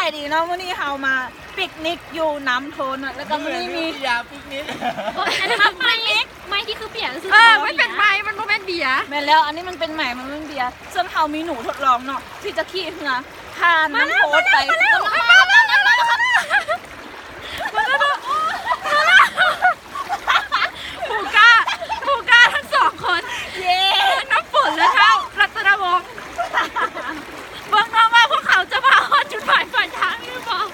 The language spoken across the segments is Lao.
ສະບາຍດີເນາະ ມື້ນີ້ເຮົາມາປິກນິກຢູ່ນ້ຳໂທນເນາະ ແລ້ວກໍມື້ນີ້ມີເບຍປິກນິກ ອັນນີ້ມັນເປັນໄມ້ ໄມ້ທີ່ຄືເບຍ ເອີ ມັນເປັນໄມ້ ມັນບໍ່ແມ່ນເບຍ ແມ່ນແລ້ວ ອັນນີ້ມັນເປັນໄມ້ ມັນບໍ່ແມ່ນເບຍ ເຊິ່ງເຮົາມີໜູທົດລອງເນາະ ທີ່ຈະຂີ່ເຮືອຜ່ານນ້ຳໂທນໄປ ມາແລ້ວ ມາແລ້ວ ມາແລ້ວ ມາແລ້ວ ຜູ້ກ້າ ຜູ້ກ້າທັງສອງຄົນ ເຢ້ ທັງນ້ຳຝົນ ແລະ ທ້າວລັດຕະນະວົງ ເບິ່ງເນາະວ່າພວກເຂົາຈະມາຮອດຈຸດໝາຍປາຍທາງຫຼືບໍ່.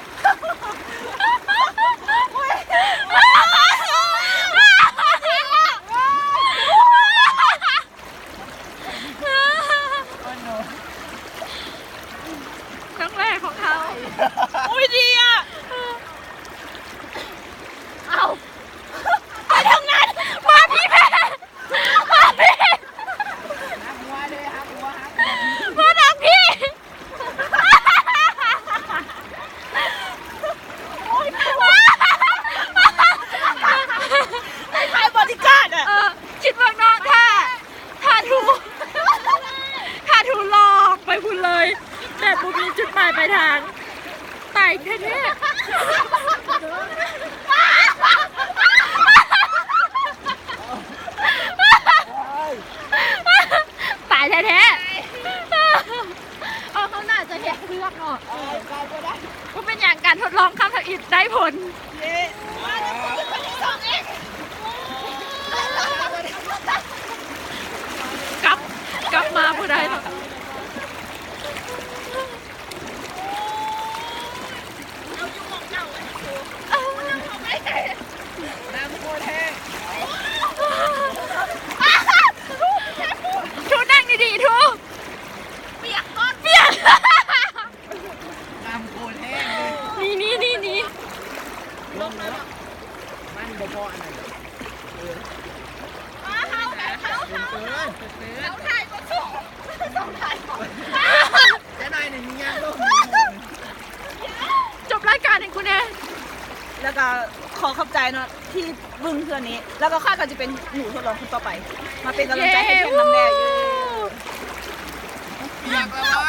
ຄັ້ງແລກຂອງເຮົາ ໂອ້ຍ ດີອ່ະ ເອົ້າ ໄປທາງນັ້ນ ມາພີ້ແພ ມາພີ້ ມາທາງພີ້ ໂອ້ຍ ຄ້າຍໆບໍດີກາດອະ ເອີ ຄິດເບິ່ງເນາະ ຖ້າ ຖ້າຖູ ຖ້າຖູຫຼອກໄປພຸ້ນເລີຍ ແບບບໍ່ມີຈຸດໝາຍປາຍທາງ ຕາຍແທ້ໆ ຕາຍແທ້ໆ ເອີ ເຮົາໜ້າຈະເຮັດເຊືອກເນາະ ເອີ ບໍ່ເປັນຫຍັງ ການທົດລອງຄັ້ງທຳອິດໄດ້ຜົນ ເຢ້ ກັບ ກັບມາບໍ່ໄດ້ແລ້ວ. น้ำโคตรแห้ง ຖູນັ່ງດີໆ ຖູ ປຽກ ປຽກ น้ำโคตรแห้งเลย ນີ້ໆໆໆ ลงแล้ว มันบ่พออันนั้น ເອີ ມາເຮົາ ເຮົາ ເຮົາ ເອີ ເຮົາຖ່າຍບໍ່ສຸກ ເຮົາຖ່າຍບໍ່ ຈັກໜ້ອຍນີ້ມີງານລົງ ຈົບລາຍການໃຫ້ກູແດ່ ແລ້ວກໍຂໍຂອບໃຈເນາະ ທີ່ເບິ່ງເທື່ອນີ້ ແລ້ວກໍຂ້າກໍຈະເປັນໜູທົດລອງຄົນຕໍ່ໄປ ມາເປັນກຳລັງໃຈໃຫ້ພຽງນຳແດ່ ເຢ້ ຢາກລະວ່າ